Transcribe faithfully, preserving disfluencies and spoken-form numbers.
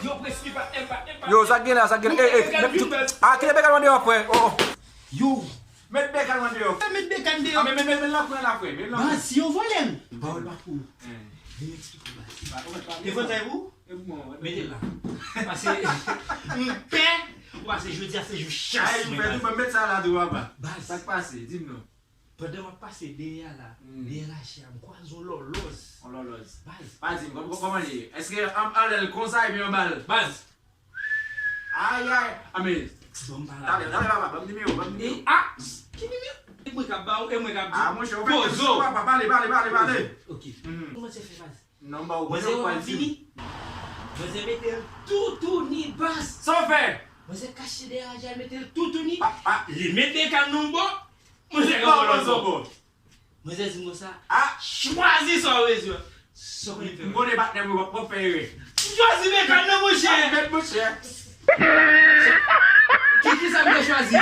Yo, preskri pa, e pa, e pa. Yo, sa k gen la, sa k gen la. Ey, ey, a, kite Bekan nan deyò, frè. Oh, oh. Yo. Met Bekan nan deyò. Met Bekan deyò. A, men, men, men, men l nan kwen la, frè. Men l nan kwen. Baz, si yo vòlè l, ba w l pa pou ou. Vin eksplike w, baz. Te fò sa e pou? Mete l la. Pase, m pè, ou pase jodi a se jou chans mwen, baz. Met sa la tou, papa. Baz. Sa k pase? Di m non. Pandan m ap pase dèyè a la, dèyè lachè a, m kwaze yon lòlòz. Yon lòlòz. Baz. Pa di m, kòm, kòman li ye? Èske an, anlè l konsa epi anba l? Baz. Ay, ay. A, men. Bon, m pa la. Talè, talè, papa, ban m nimewo, ban m nimewo. E, a, ki nimewo? E mwen k ap ba ou, e mwen k ap di. A, monchè, ou fè pozo. Papa, pale, pale, pale, pale. Ok. Kòman se fè, baz? Non, ba ou, mwen se w ap vini. Mwen se mete l toutouni, baz. Sa w fè? Mwen se kache dèyè raje a, mete l toutouni. Pa, pa. Li mete Bekan nan yon bò. Mwen se kanpe lòt bò. Mwen se di m konsa. A. Chwazi sa w bezwen. Sa w vle fè. M konnen patnè mwen w ap fè erè. Chwazi Bekan nan, monchè. Met, monchè. Ki, ki sa m te chwazi?